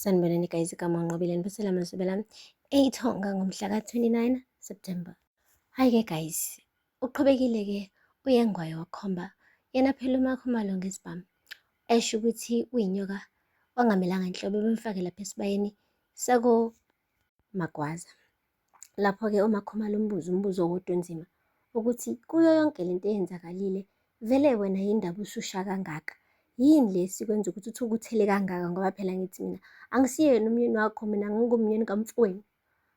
Sanibonani guys, igama uNqobile ngiphosela amazwibela eyithonga ngomhla ka-29 September. Hhayi-ke guys, uqhubekile-ke uYengwayo wakhomba yena phela uMakhumalo ngesibhamu esho ukuthi uyinyoka wangamelanga nhlobo bemfake lapha esibayeni sakoMagwaza. Lapho-ke uMakhumalo umbuzo umbuzo owodwa onzima ukuthi kuyo yonke lento eyenzakalile vele wena yindaba ususha kangaka yini le sikwenza ukuthi uthukuthele kangaka ngoba phela ngithi mina angisiyena umyeni wakho mina ngingumyeni kamfowenu.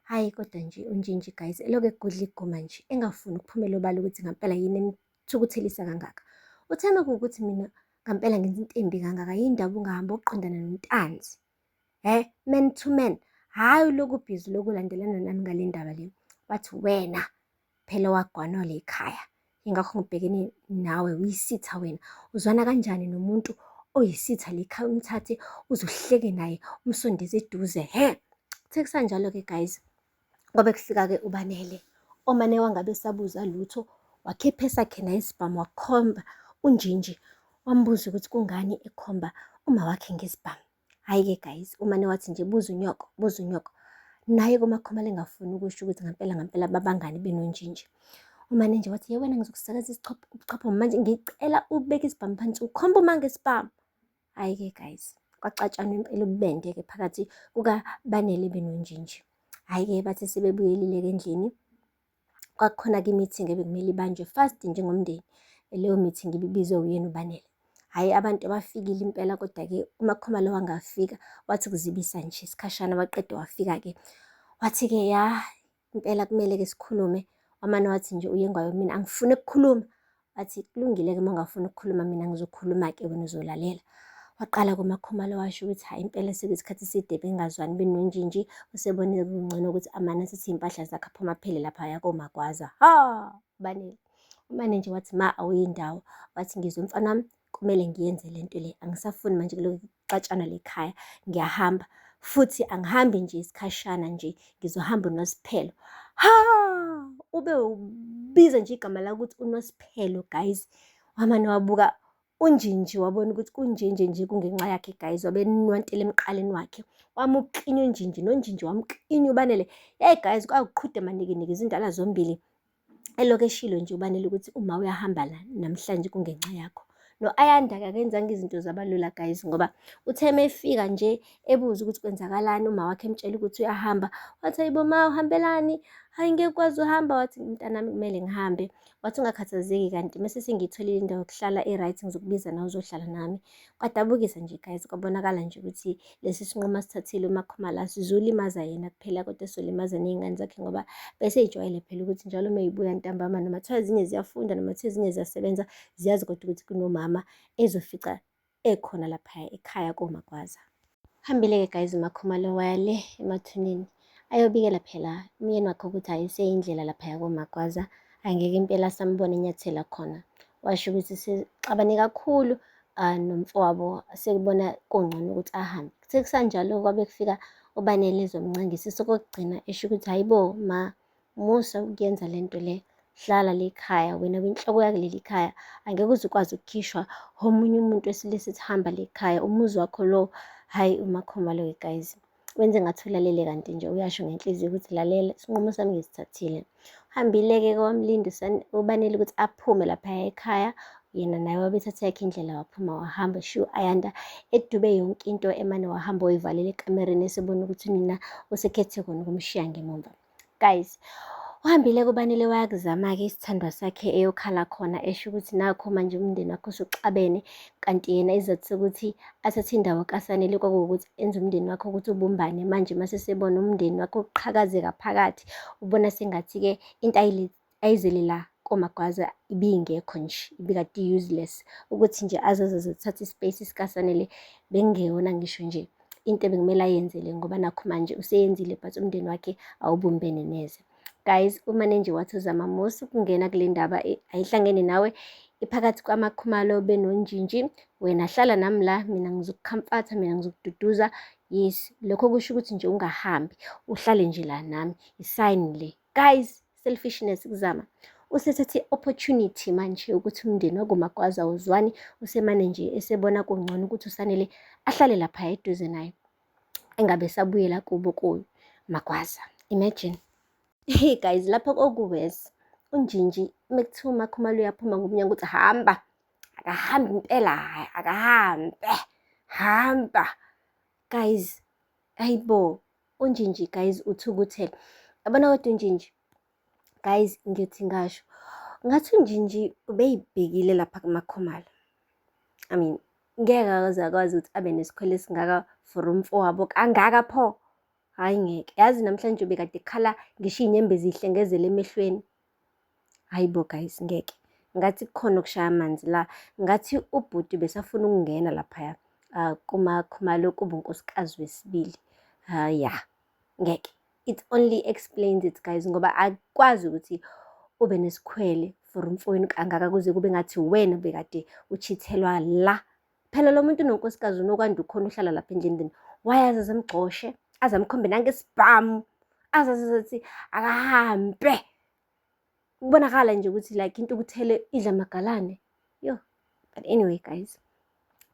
Hhayi kodwa nje uNjinji guys elokhu egudla iguma nje engafuni ukuphumela obala ukuthi ngampela yini emthukuthelisa kangaka. Uthe uma kuwukuthi mina ngampela ngenza into embi kangaka yini ndaba ungahambi uqondana noNtanzi? He, man to man. Hhayi ulokhu ubhizi lokhu ulandelana nami ngale ndaba le. Wathi wena phela wagwanwa le khaya. Ingakho ngibhekene nawe uyisitha wena. Uzwana kanjani nomuntu oyisitha le khaya umthathe uzuhleke naye umsondeze eduze he. Kuthe kusanjalo-ke guys kwabe kufika-ke uBanele. Omane wangabe esabuza lutho wakhipha esakhe naye isibhamu wakhomba uNjinji wambuza ukuthi kungani ekhomba uma wakhe ngesibhamu. Hhayi-ke guys, umane wathi nje buza unyoko, buza unyoko. Naye kuMakhumalo engafuni ukusho ukuthi ngampela ngampela babangani benoNjinji. Umane nje wathi, ye wena ngizokusakaza ubuchopho manje ngicela ubeke isibhamu phansi ukhomba uma ngesibhamu. Hhayi-ke guys, kwaxatshanwa impela ububende-ke phakathi kukaBanele benoNjinji. Hhayi-ke bathi sebebuyelile-ke endlini kwakukhona-ke i-meeting ebekumele ibanjwe fast njengomndeni. Leyo meeting ibibizwe uyena uBanele. Hhayi abantu abafikile impela kodwa-ke uMakhumalo wangafika wathi ukuzibisa nje isikhashana waqeda wafika-ke. Wathi-ke ya impela kumele-ke sikhulume. Wamane wathi nje uYengwayo mina angifuni ukukhuluma. Wathi kulungile-ke uma ungafuni ukukhuluma mina ngizokhuluma-ke wena uzolalela. Waqala kuMakhumalo washo ukuthi hhayi impela sekuyisikhathi eside bengazwani benoNjinji usebonile kungcono ukuthi amane athathe iy'mpahla zakhe aphume aphele laphaya koMagwaza. Ha! Banele. Umane nje wathi ma awuyindawo. Wathi ngizwe mfana wami kumele ngiyenze le nto le angisafuni manje kulokhu kuxatshana le khaya ngiyahamba futhi angihambi nje isikhashana nje ngizohamba uNosiphelo. Ha! Ube ubiza nje igama lakuthi uNosiphelo guys. Wamane wabuka uNjinji wabona ukuthi kunjenje nje kungenxa yakhe guys wabenwantela emqaleni wakhe wamuklinya uNjinji noNjinji wamklinya uBanele. Hey guys kwakuqhude manikiniki izindala zombili. Elokhu eshilo nje uBanele ukuthi uma uyahamba la namhlanje kungenxa yakho. No-Ayanda-ke akenzanga izinto zabalula guys ngoba uthe uma efika nje ebuza ukuthi kwenzakalani uma wakhe emtshela ukuthi uyahamba wathi hayibo ma uhambelani hayi ngeke ukwazi uhamba wathi mntanami kumele ngihambe wathi ungakhathazeki kanti mase sengiyitholile indawo yokuhlala e-right ngizokubiza nawe uzohlala nami kwadabukisa nje guys kwabonakala nje ukuthi lesi sinqumo asithathile uMakhumalo asizolimaza yena kuphela kodwa sizolimaza ney'ngane zakhe ngoba bese ijwayele phela ukuthi njalo uma ibuya ntambama noma kuthiwa ezinye ziyafunda noma kuthiwa ezinye ziyasebenza ziyazi kodwa ukuthi kunomama ezofica ekhona laphaya ekhaya koMagwaza. Hambile-ke guys uMakhumalo waya le emathuneni ayobikela phela umyeni wakhe ukuthi hhayi useyindlela laphaya koMagwaza angeke impela sambona enyathela khona. Washo ukuthi sexabane kakhulu nomfowabo sekubona kungcono ukuthi ahambe. Kuthe kusanjalo kwabe kufika uBanele ezomncengisa okokugcina esho ukuthi hhayi bo ma musa ukuyenza le nto le hlala le khaya wena winhloko yakuleli khaya angeke uze ukwazi ukukhishwa omunye umuntu wesilisa ethi hamba le khaya umuzi wakho lo hhayi uMakhumalo-ke guys wenze ngathi ulalele kanti nje uyasho ngenhliziyo ukuthi lalela isinqumo sami ngisithathile. Uhambile-ke kwamlinda uBanele ukuthi aphume laphaya ekhaya yena naye wabethatha yakhe indlela waphuma wahamba shu Ayanda edube yonke into emane wahamba wayivalela ekamereni esebona ukuthi unina usekhethe kona ukumshiya ngemumva. Guys, uhambile kuBanele wayakuzama-ke isithandwa sakhe eyokhala khona esho ukuthi nakho manje umndeni wakho usuxabene kanti yena isizathu sokuthi athathe indawo kaSanele kwakuwukuthi enze umndeni wakhe ukuthi ubumbane manje mase sebona umndeni wakhe uqhakazeka phakathi ubona sengathi-ke into ayizele la koMagwaza ibingekho nje ibikade i-useless ukuthi nje azoze azothatha ispace sikaSanele bekungeyona ngisho nje into ebekumele ayenze le ngoba nakho manje useyenzile but umndeni wakhe awubumbene neze. Guys, umane nje wathi uZama musa ukungena kule ndaba ayihlangene nawe iphakathi kwaMakhumalo benoNjinji wena hlala nami la mina ngizokukhamfatha mina ngizokududuza yes lokho kusho ukuthi nje ungahambi uhlale nje la nami i-sign le guys selfishness kuzama usethathe i-opportunity manje ukuthi umndeni wakoMagwaza awuzwani usemane nje esebona kungcono ukuthi uSanele ahlale lapha eduze naye. Engabe esabuyela kubo koMagwaza. Imagine. Hey guys, lapho okuwes uNjinji mekuthiwa uMakhumalo uyaphuma ngomnyango uthi hamba. Akahambi impela, akahambe. Hamba. Guys, hayibo, uNjinji guys uthukuthele. Yabona kodwa uNjinji, guys ngiyothi ngasho. Ngathi uNjinji ubeyibhekile lapha kuMakhumalo. I mean, ngeke akaze akwazi ukuthi abe nesikhwele esingaka for umfowabo kangaka pho. Hhayi ngeke. Yazi namhlanje ubekade ekhala ngisho iy'nyembezi zihlengezela emehlweni. Hhayi bo guys, ngeke. Ngathi kukhona okushaya amanzi la. Ngathi ubhuti besafuna ukungena laphaya kuMakhumalo kube unkosikazi wesibili. Ya, ngeke. It only explains it guys, ngoba akukwazi ukuthi ube nesikhwele for umfowenu kangaka kuze kube ngathi wena bekade uchithelwa la. Phela lo muntu unonkosikazi uNokwanda ukhona uhlala lapha endlini, then why aze azemgxoshe, aze amkhombe nangesibhamu, aze aze akahambe. Kubonakala nje ukuthi like intukuthelo idla amagalane. Yo, but anyway guys,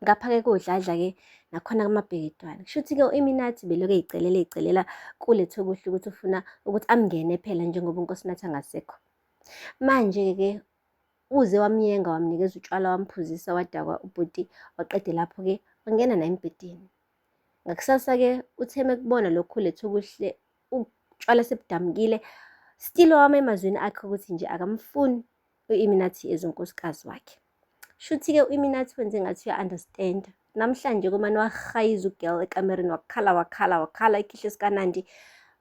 ngapha-ke koDladla-ke nakhona kuMabheketwane. Kusho ukuthi-ke u-Iminathi belokhu ey'celela ey'celela kuLethokuhle ukuthi ufuna ukuthi amngene phela njengoba uNkosinathi angasekho. Manje-ke uze wamyenga wamnikeza utshwala wamphuzisa wadakwa ubhuti, waqede lapho-ke wangena naye embhedeni. Ngakusasa-ke uthe mekubona lokhu uLethokuhle utshwala sebudamukile, still wama emazwini akhe ukuthi nje akamfuni u-Iminathi as unkosikazi wakhe. Shuthi-ke u-Iminathi wenze ngathi uya-understand. Namhlanje kumane wahayiza u-girl ekamereni wakhala wakhala wakhala ikhihle sikaNandi.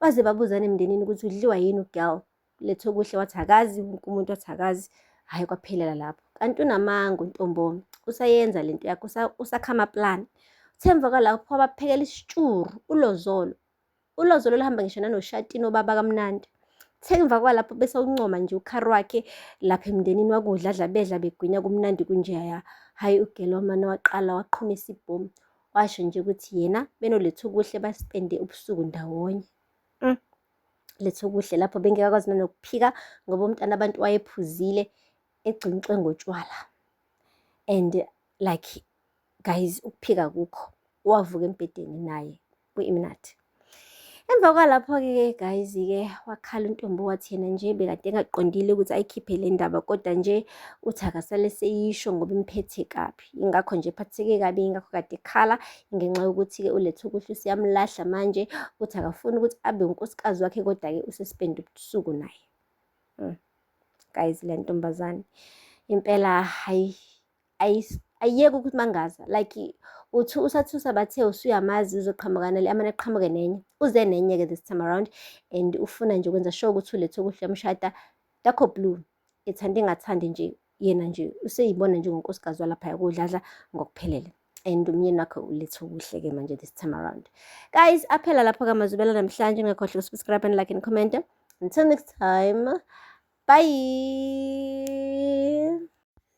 Baze babuzana emndenini ukuthi udliwa yini u-girl. Lethokuhle wathi akazi, wonke umuntu wathi akazi. Hhayi kwaphelela lapho. Kanti unamanga untombo, usayenza lento yakhe, usakha amaplani. Uthe emva kwalapho wabaphekela isitshuru, ulozolo. Ulozolo luhamba ngisho nanoshatini obaba kamnandi. Uthe emva kwalapho bese uncoma nje ukhari wakhe lapha emndenini wakudladla bedla begwinya kumnandi kunjeya. Hhayi u-girl wamane waqala waqhumisa ibhomu. Washo nje ukuthi yena benoLethokuhle baspende ubusuku ndawonye. Lethokuhle lapho bengeke akwazi nanokuphika ngoba umntana abantu wayephuzile egcincwe ngotshwala. And like guys, ukuphika kukho. Wavuka embhedeni naye u-Iminathi. Emva kwalapho-ke guys-ke wakhala untombi wathi yena nje bekade engaqondile ukuthi ayikhiphe le ndaba, kodwa nje uthi akasale seyisho ngoba imphethe kabi. Ingakho nje ephatheke kabi, ingakho kade ekhala, ngenxa yokuthi-ke uLethokuhle usiyamlahla manje, uthi akafuni ukuthi abe unkosikazi wakhe, kodwa-ke usespende ubusuku naye. Guys, le ntombazane impela hayi ayiyeke ukumangaza. Like uthi usathusa bathe usuyamazi uzoqhamuka nale, amane aqhamuke nenye. Uze nenye-ke this time around and ufuna nje ukwenza sure ukuthi uLethokuhle uyamshada. Dark blue, ethanda engathandi nje yena nje useyibona njengonkosikazi walaphaya koDladla ngokuphelele. And umyeni wakhe uLethokuhle-ke manje this time around. Guys, aphela lapho kamazubela namhlanje. Ungakhohlwa uku-subscribe and like and comment. Until next time, bye.